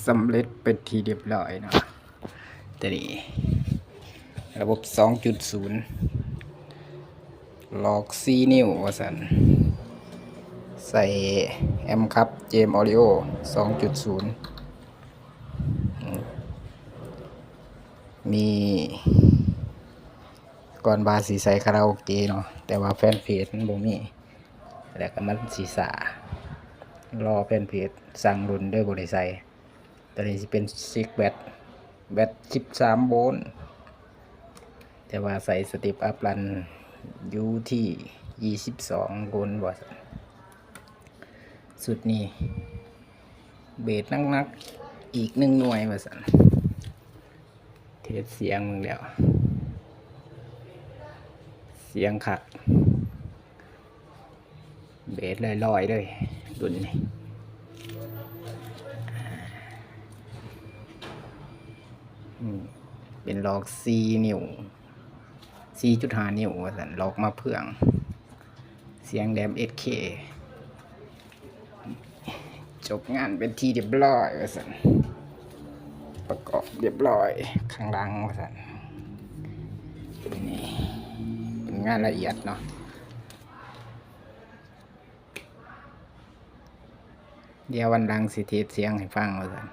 ສຳເລັດເປັນທີ່ຮຽບຮ້ອຍເນາະ. ຕົວນີ້ລະບົບສອງຈຸດສູນ ຫຼອກສີ່ນິ້ວວ່າຊັ້ນ, ໃສ່ແອມຄັບ James Audio ສອງຈຸດສູນ. ມີ ກ່ອນວ່າຊິໃສ່ຄາຣາໂອເກະເນາະ, ແຕ່ວ່າແຟນເພຈມັນບໍ່ມີ ແລ້ວກໍມັນຊິຊ້າ, ລໍແຟນເພຈສັ່ງລຸ້ນເດີ ບໍ່ໄດ້ໃສ່. ຕົວນີ້ຊິເປັນຊິກແບັດ ແບັດສິບສາມໂວນ, ແຕ່ວ່າໃສ່ສະເຕັບອັບລັນຢູ່ທີ່ຊາວສອງໂວນວ່າຊັ້ນ. ຊຸດນີ້ເບສໜັກໆອີກໜຶ່ງໜ່ວຍວ່າຊັ້ນ. ເທສສຽງເບິ່ງແລ້ວ ສຽງຄັກ, ເບສລອຍໆເລີຍລຸ້ນນີ້. ອືມ ເປັນຫຼອກສີ່ນິ້ວ ສີ່ຈຸດຫ້ານິ້ວວ່າຊັ້ນ, ຫຼອກມາເຟືອງ, ສຽງແຫຼມເອັດເຄ. ຈົບງານເປັນທີ່ຮຽບຮ້ອຍວ່າຊັ້ນ, ປະກອບຮຽບຮ້ອຍຂ້າງຫຼັງວ່າຊັ້ນ. ນີ້ເປັນງານລະອຽດເນາະ, ດຽວວັນຫຼັງຊິເທສສຽງໃຫ້ຟັງວ່າຊັ້ນ.